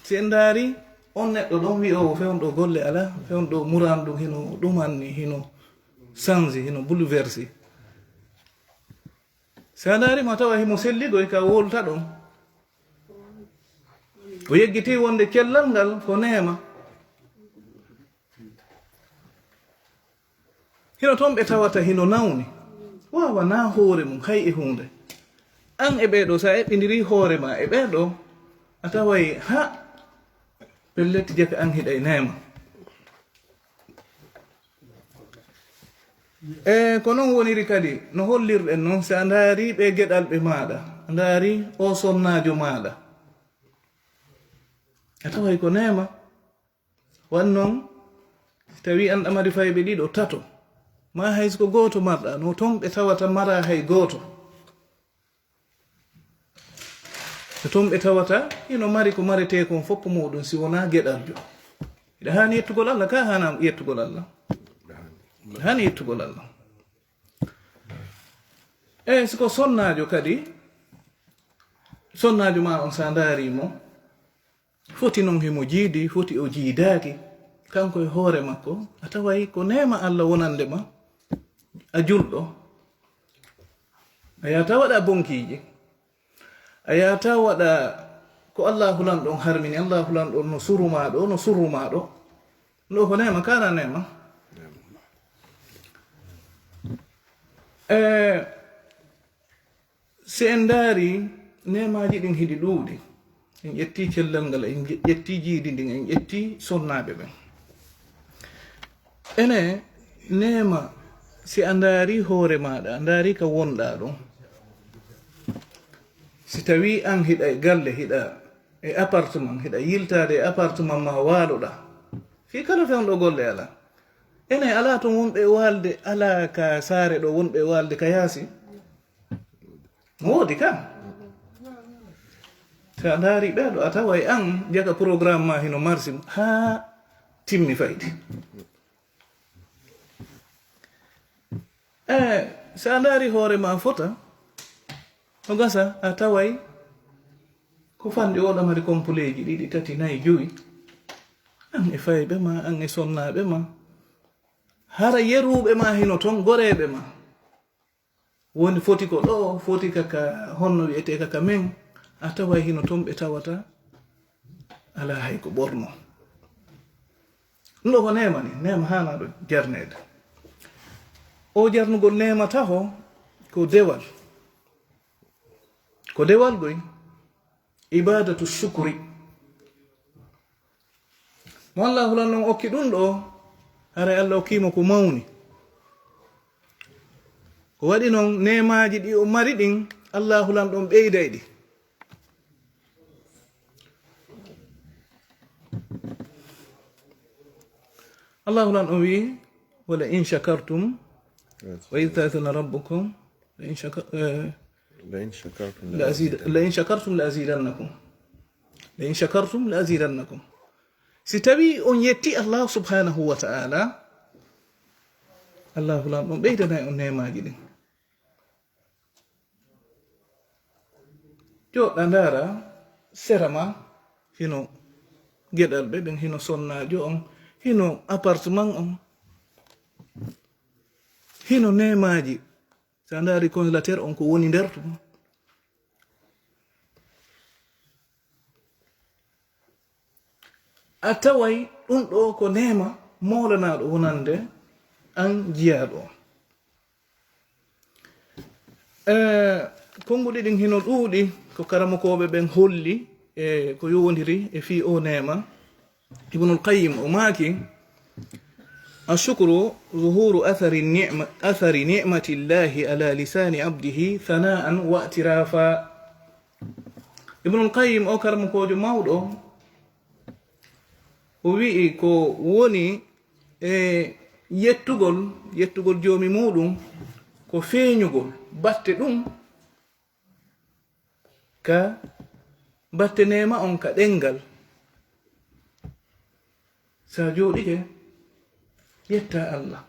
si en ndaari, on neɗɗo ɗon wi'oowo fewndo golle alaa, fewndo muraan ɗum hino ɗumanni, hino sanzi, hino bouleversé. Si a ndaari mo, a tawa himo selligoy ka wowlata ɗon. O yeggitii wonde cellal ngal ko neema. Hino ton ɓe tawata hino nawni. Waawanaa hoore mum hay e huunde. An e ɓee ɗoo, si a eɓɓindirii hoore maa e ɓee ɗoo, a taway ha pellet jaka an hiɗay neema. E ko non woniri kadi, no hollirɗen non, si a ndaari ɓe geɗalɓe maaɗa, a ndaari o sonnaajo maaɗa, a taway ko neema. Wan non, si tawii an ɗa mari fayɓe ɗiɗo, tato, maa hay si ko gooto marɗa, no ton ɓe tawata maraa hay gooto. Ko ton ɓe tawata hino mari ko maretee kon fof muuɗum, si wonaa geɗaljo. Hiɗa haani yettugol Allah, ka haanaa yettugol Allah? Hiɗa haani yettugol Allah. E si ko sonnaajo kadi, sonnaajo maa on, si a ndaari mo, foti non himo jiidi, foti o jiidaaki, kanko e hoore makko, a taway ko neema Allah wonande ma, a julɗo. A yaata waɗa bonkiiji. A yaata waɗa ko Allaahu Lanɗo on harmini, Allaahu Lanɗo on no suru maa ɗo, no suru maa ɗo. Ɗo ko neema, kaana neema. E, si en ndaari, neemaaji ɗin hiɗi ɗuuɗi. En ƴetti cellal ngal, en je-, ƴetti jiidi ndin, en ƴetti sonnaaɓe ɓen. Ene, neema, si a ndaari hoore maaɗa, a ndaari ka wonɗaa ɗon. Si tawii an hiɗa e galle, hiɗa e appartement, hiɗa yiltaade e appartement ma waaloɗa. Fii kala fewndo golle alaa. Ene alaa toon wonɓe waalde, alaa ka saare ɗo wonɓe waalde ka yaasi. No woodi ka. Sa ndaari ɓeeɗo, a taway an jaka programme ma hino marsi haa timmi fayde. E, sa ndaari hoore ma fota, no gasa a taway ko fanɗi oɗa mari kompuleeji ɗiɗi, tati, nayi, jowi. An e fayɓe ma, an e sonnaaɓe ma. Hara yeruuɓe ma hino toon, goreeɓe ma. Woni foti ko ɗo, foti ka, ka honno wi'etee ka, ka men, a taway hino toon ɓe tawata alaa hay ko ɓorno. Ɗum ɗo ko neema ni, neema haanaaɗo jarneede. O jarnugol neema taho ko dewal. Ko dewal ɗoy, ibadatu shukri. Mo Allahu lan on okki ɗum ɗo, haray Allah okkii mo ko mawni. Ko waɗi noon neemaaji ɗi o mari ɗin, Allahu lan ɗon ɓeyday ɗi. Allahu lan on wi'i, "Wala in shakartum, wa idh ta'adhana rabbukum, la in shaka-, eh, la in shakartum la azid-, la in shakartum la azidannakum." "La in shakartum la azidannakum." Si tawi on yetti Allah subhanahu wa ta'ala, Allahu lan on ɓeydanay on neemaaji ɗin. Joɗɗa ndaara sera ma, hino geɗal ɓe ɓen, hino sonnaajo on, hino appartement on, hino neemaaji. Sa ndaari congélateur on ko woni nder tun. A taway ɗum ɗo ko neema moolanaaɗo wonande an jiyaaɗo on. Eh, konnguɗi ɗin hino ɗuuɗi ko karamokooɓe ɓen holli e ko yowondiri e fii o neema. Ibnul Qayyim o maaki, "Ashukru zuhuru athari ni'ma-, athari ni'matillahi ala lisani abdihi thanaan wa i'tirafa." Ibnul Qayyim o karamokoojo mawɗo, o wi'i ko woni e yettugol, yettugol Joomi muuɗum ko feeñugol batte ɗum ka batte neema on ka ɗenngal. Sa jooɗike, yetta Allah.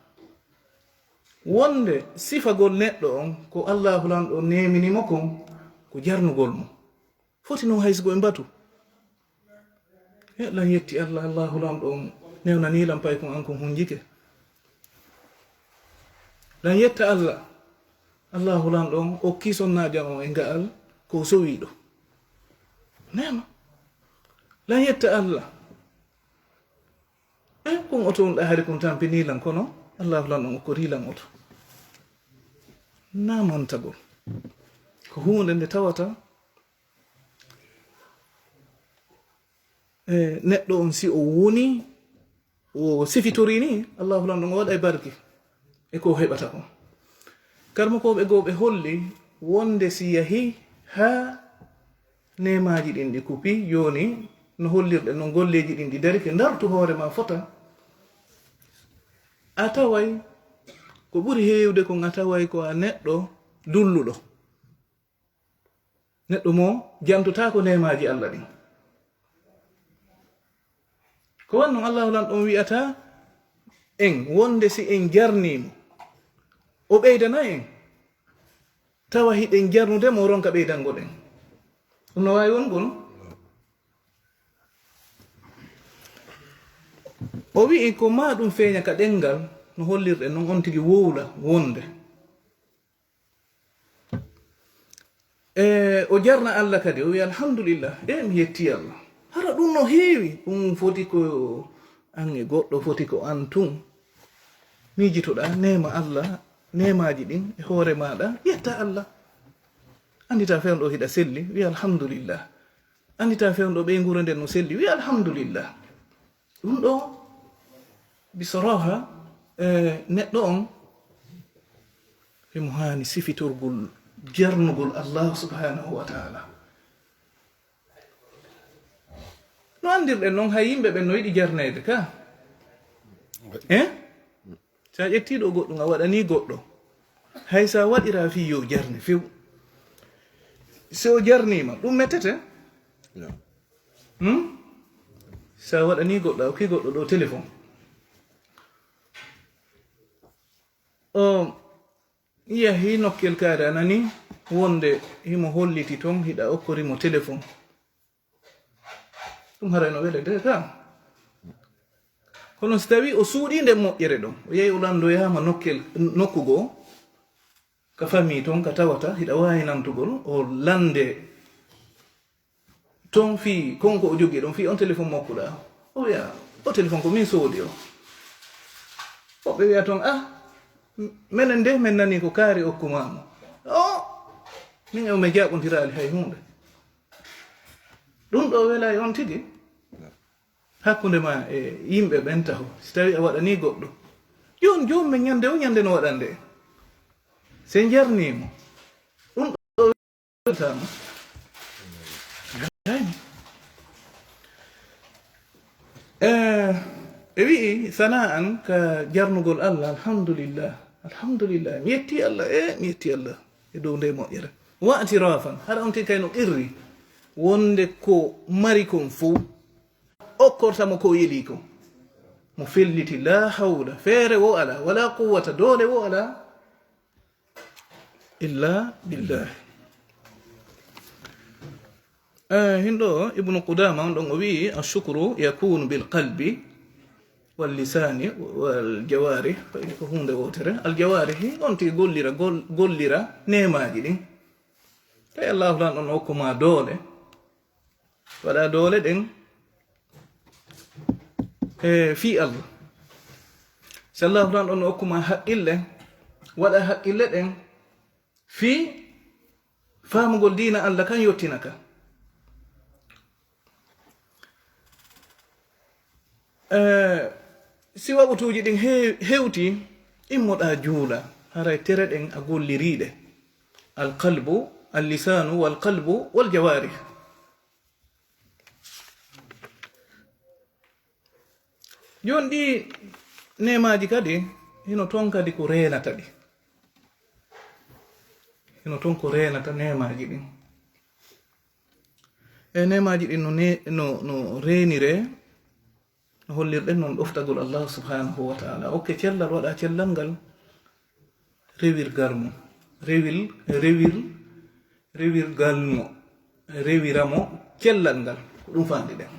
Wonde sifagol neɗɗo on ko Allahu Lanɗo neemini mo kon, ko jarnugol mo. Foti non hay si ko e mbatu. E, lan yetti Allah, Allahu Lanɗo on newnanii lan paykun an kon hunjike. Lan yetta Allah, Allahu Lanɗo on okki sonnaajo an on e nga'al ko sowiiɗo. Neema. Lan yetta Allah. E, kun oto on ɗahari kun tampinii lan, kono Allahu Lanɗo on okkorii lan oto. Naa mantagol. Ko huunde nde tawata e, neɗɗo on, si o woni, o sifitorii ni, Allahu Lanɗo on o waɗay barki e ko o heɓata kon. Karamokooɓe goo ɓe holli wonde si yahi haa neemaaji ɗin ɗi kupi, jooni no hollirɗen non golleeji ɗin ɗi darike, ndartu hoore ma fota, a taway ko ɓuri heewde kon, a taway ko a neɗɗo dulluɗo. Neɗɗo mo jantotaako neemaaji Allah ɗin. Ko wanno Allahu Lanɗo on wi'ata en wonde si en jarnii mo, o ɓeydana en, tawa hiɗen jarnude mo, o ronka ɓeydangol en. Ɗum no waawi wongol. O wi'i ko maa ɗum feeña ka ɗenngal, no hollirɗen non on tigi wowla wonde. E, o jarna Allah kadi, o wi'i, "Alhamdulillah, e, mi yetti Allah." Hara ɗum no heewi, ɗum foti ko an e goɗɗo, foti ko an tun. Miijitoɗaa neema Allah, neemaaji ɗin e hoore maaɗa, yetta Allah. Anndita fewndo hiɗa selli, wi'a, "Alhamdulillah." Anndita fewndo ɓeynguure nden no selli, wi'a, "Alhamdulillah." Ɗum ɗo, bisoroha, e, neɗɗo on, himo haani sifitorgol jarnugol Allah subhanahu wa ta'ala. No anndirɗen noon, hay yimɓe ɓen no yiɗi jarneede ka. Eh? So a ƴettii ɗo goɗɗum, a waɗanii goɗɗo. Hay so a waɗiraa fii yo jarne few. Si o jarniima, ɗum mettete? Hmm? So a waɗanii goɗɗo, a okkii goɗɗo ɗo téléphone. O yahi nokkel kaari, a nani wonde himo holliti ton, hiɗa okkori mo téléphone. Ɗum haray no wele de ka. Kono si tawi o suuɗii nden moƴƴere ɗon, o yahi o lanndoyaama nokkel, nokku goo, ka famii ton, ka tawata, hiɗa waawi nantugol, o lande ton fii kon ko o jogii ɗon, fii on téléphone mokkuɗaa. O wi'a, "O téléphone ko min soodi o." Woɓɓe wi'a ton, "Ah, menen de, men nanii ko kaari okkumaa mo." O, min e o men jaaɓondiraali hay huunde. Ɗum ɗo welay on tigi hakkunde ma e yimɓe ɓen taho, si tawi a waɗanii goɗɗo. Jooni, jooni men ñande o ñande no waɗande en. Se jarnii mo. Ɗum ɗo weltama. Eh, ɓe wi'i sana'an ka jarnugol Allah, alhamdulillah, alhamdulillah. Mi yetti Allah, eh, mi yetti Allah e dow nde moƴƴere. Wa'tirafan, hara on tigi kay no qirri wonde ko mari kon fow, okkorta mo ko yeli kon. Mo felliti, la hawla, feere wo ala, wala quwwata, doole wo ala, illa billah. Eh, hinɗo Ibnu Qudama on ɗon o wi'i, "Ashukru yakunu bil qalbi wal lisani wal jawari." Ko hunde wotere. Al jawari, on tigi gollira, gol-, gollira neemaaji ɗin. Tawi Allahu lan on okku ma doole. Waɗa doole ɗen, eh, fii Allah. Si Allahu lan on okku ma haqqille, waɗa haqqille ɗen fii faamugol diina Allah kan yottina ka. Eh, si waɓutuuji ɗin he-, hewti, immoɗa juula, haray tere ɗen a golliriiɗe. Al qalbu, al lisanu, wal qalbu, wal jawarih. Jooni ɗi neemaaji kadi, hino ton kadi ko reenata ɗi. Hino ton ko reenata neemaaji ɗin. E neemaaji ɗin no ne-, no, no reeniree, no hollirɗen non ɗoftagol Allah subhanahu wa ta'ala. Okke cellal, waɗa cellal ngal, rewirgal mo. Rewil, rewil, rewirgal mo. Rewira mo cellal ngal. Ko ɗum faandi ɗen.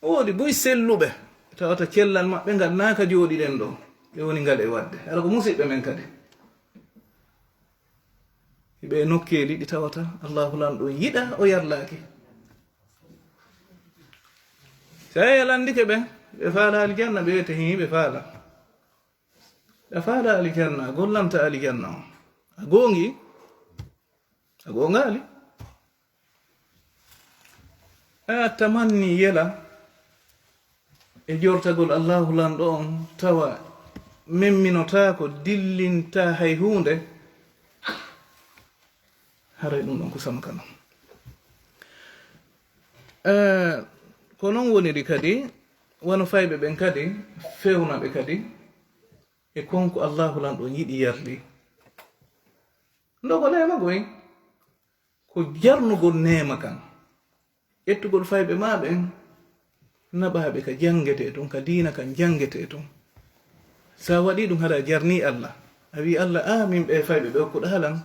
O woodi buy selluɓe, tawata cellal maɓɓe ngal naa ka jooɗiɗen ɗo. Ɓe woni ngal e waɗde. Hara ko musiɓɓe men kadi. Hiɓe e nokkeeli ɗi tawata Allahu lan ɗon yiɗa, o yarlaaki. Si a yalandike ɓe, ɓe faala aljanna, ɓe wiyete hii, ɓe faala. A faala aljanna, a gollanta aljanna on. A goongi? A goongaali? A tamanni yela e jortagol Allahu Lanɗo on, tawa memminotaako, dillinta hay huunde, haray ɗum ɗon ko sama kanam. Eh, ko non woniri kadi, wano fayɓe ɓen kadi, fewna ɓe kadi e kon ko Allahu Lanɗo on yiɗi yarli. Ndogo neema goy, ko jarnugol neema kan, ƴettugol fayɓe ma ɓen, naɓa ɓe ka jangetee ton, ka diina kan jangetee ton. Sa waɗi ɗum, hara jarni Allah. A wi Allah, "Ah, min ɓe fayɓe ɓe okkuɗa lan,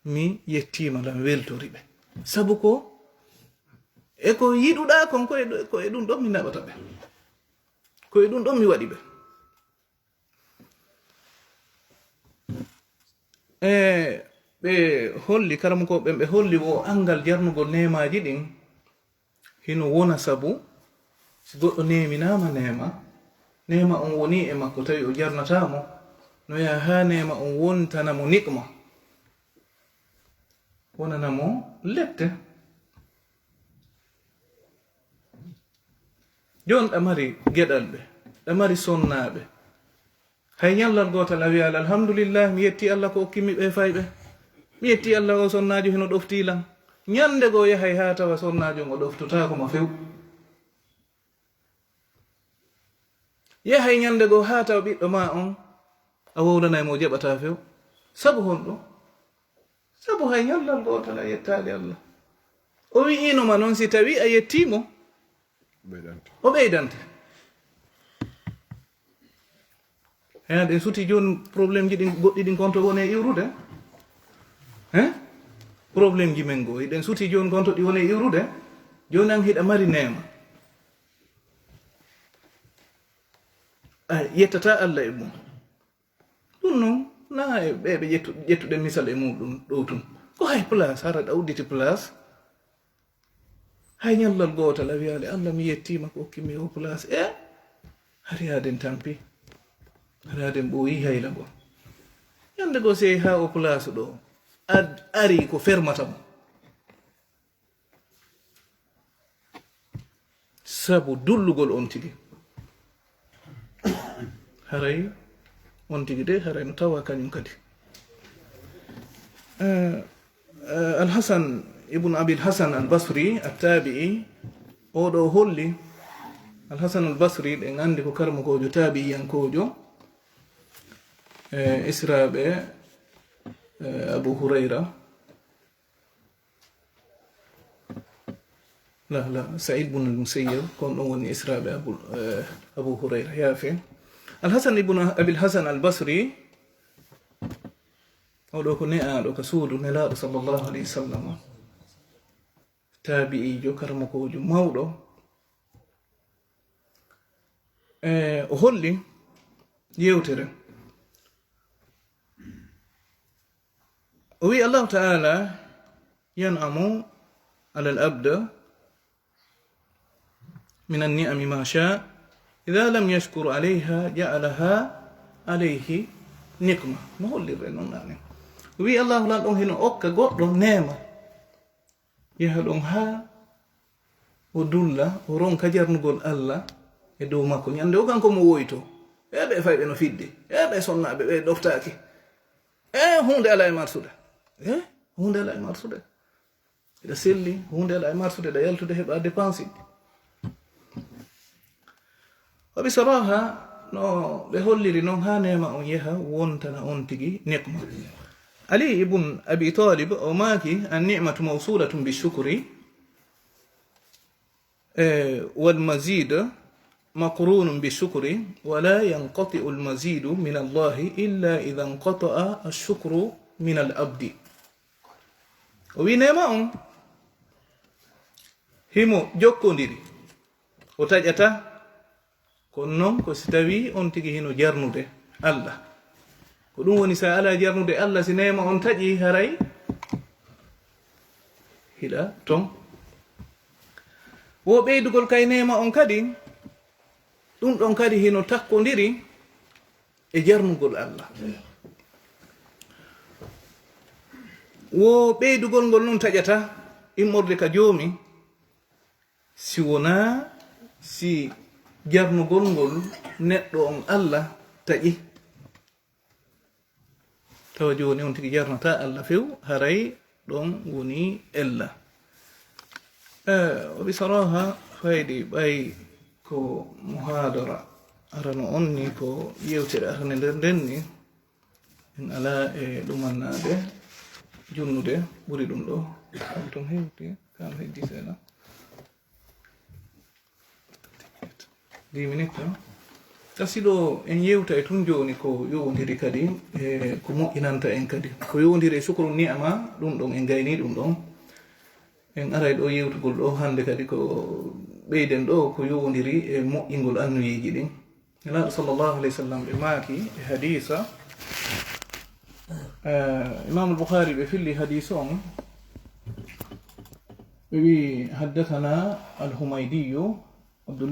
mi yettima lan, weltori ɓe." Sabu ko, e ko yiɗuɗa kon, ko e, ko e ɗum ɗon mi naɓata ɓe. Ko e ɗum ɗon mi waɗi ɓe. E ɓe holli, karamokooɓe ɓen, ɓe holli wo anngal jarnugol neemaaji ɗin hino wona sabu si goɗɗo neeminaama neema, neema on woni e makko tawi o jarnataa mo, no yaha haa neema on wontana mo ni'ma, wonana mo lette. Jooni ɗa mari geɗalɓe, ɗa mari sonnaaɓe. Hay ñallal gootal a wiyaali, "Alhamdulillah, mi yetti Allah ko okkimi ɓe fayɓe. Mi yetti Allah o sonnaajo hino ɗoftii lan." Ñande goo yahay haa tawa sonnaajo on o ɗoftotaako ma few. Yahay ñande goo haa tawa ɓiɗɗo maa on a wowlanay mo, o jaɓataa few. Sabu honɗum? Sabu hay ñallal gootal a yettaali Allah. O wi'iino ma non si tawii a yettii mo, o ɓeydante. He, eɗen suti jooni, problème ji ɗin goɗɗi ɗin konto woni e iwrude. He? Problème ji men goo, eɗen suti jooni konto ɗi woni e iwrude. Jooni an hiɗa mari neema. A yettataa Allah e mum. Ɗum non, na e ɓe ɓe ƴettu-, ƴettuɗen misal e muɗum ɗo tun. Ko hay place, hara ɗa udditi place. Hay ñallal gootal a wiyaali, "Allah, mi yettiima ko hokkimi o place." E hari aden tampi. Hari aden ɓooyi hayla goo. Ñande goo sey haa o place ɗo. Ad-, ari ko fermata mo. Sabu dullugol on tigi. Haray on tigi de, haray no tawa kañum kadi. Eh, eh, Al-Hasan ibn Abil Hasan Al-Basri, at-tabi'i, oo ɗoo holli, Al-Hasan Al-Basri, ɗen anndi ko karamokoojo tabi'iyankoojo, eh, esiraaɓe, eh, Abu Hurayra. La, la, Sa'id ibn al-Musayyab, kon ɗon woni esiraaɓe Abu, eh, Abu Hurayra, yaafe. Al-Hasan ibn Abil Hasan Al-Basri, oo ɗoo ko ne'aaɗo ka suudu Nelaaɗo sallallahu alayhi wa sallam. Tabi'iijo, karamokoojo mawɗo. Eh, o holli yewtere. O wi'i, Allahu Ta'ala yan'amu alal abd min an-ni'ami ma sha, idha lam yashkur alayha ja'alaha alayhi niqma. No hollirre non nane. O wi'i, Allahu lan ɗon hino okka goɗɗo neema. Yaha ɗon haa o dulla, o ronka jarnugol Allah e dow makko. Ñande o kanko mo woyto. E ɓe fayɓe no fidde. E ɓe sonnaaɓe, ɓe ɗoftaaki. E huunde alaa e marsude. E huunde alaa e marsude. Eɗa selli, huunde alaa e marsude, eɗa yaltude, heɓa dépense. Wa bi saraha, no ɓe holliri non, haa neema on yaha wontana on tigi niqma. Ali ibn Abi Talib o maaki, "An-ni'matu mawsulatun bi shukri, eh, wal mazid maqrunun bi shukri, wa la yanqati'u al mazidu min Allahi illa idha inqata'a ash-shukru min al abdi." O wi neema on himo jokkondiri, o taƴata. Kono non ko si tawii on tigi hino jarnude Allah. Ko ɗum woni, sa alaa jarnude Allah, si neema on taƴi, haray hiɗa ton. Wo ɓeydugol kay neema on kadi, ɗum ɗon kadi hino takkondiri e jarnugol Allah. Wo ɓeydugol ngol non taƴata immorde ka Joomi, si wonaa si jarnugol ngol neɗɗo on Allah taƴi. Tawa jooni on tigi jarnataa Allah few, haray ɗon woni ella. Eh, o ɓi saraaha faydi ɓay ko muhaadara arano on ni, ko yewtere arane nder nden ni. En alaa e ɗumannaade junnude ɓuri ɗum ɗo. Ɗum ɗon hewti, kam heddi seeɗa. Dix minutes, non? Kasi ɗo en yewtay tun jooni ko yowondiri kadi e ko moƴƴinanta en kadi. Ko yowondiri e shukru ni'ama, ɗum ɗon en gayni ɗum ɗon. En aray ɗo yewtugol ɗo hannde kadi ko ɓeyden ɗo ko yowondiri e moƴƴingol annuyeeji ɗin. Nelaaɗo sallallahu alayhi wa sallam ɓe maaki e hadiisa, eh, Imam Al-Bukhari ɓe filli hadiisa on, ɓe wi, haddathana Al-Humaydiyu, Abdullah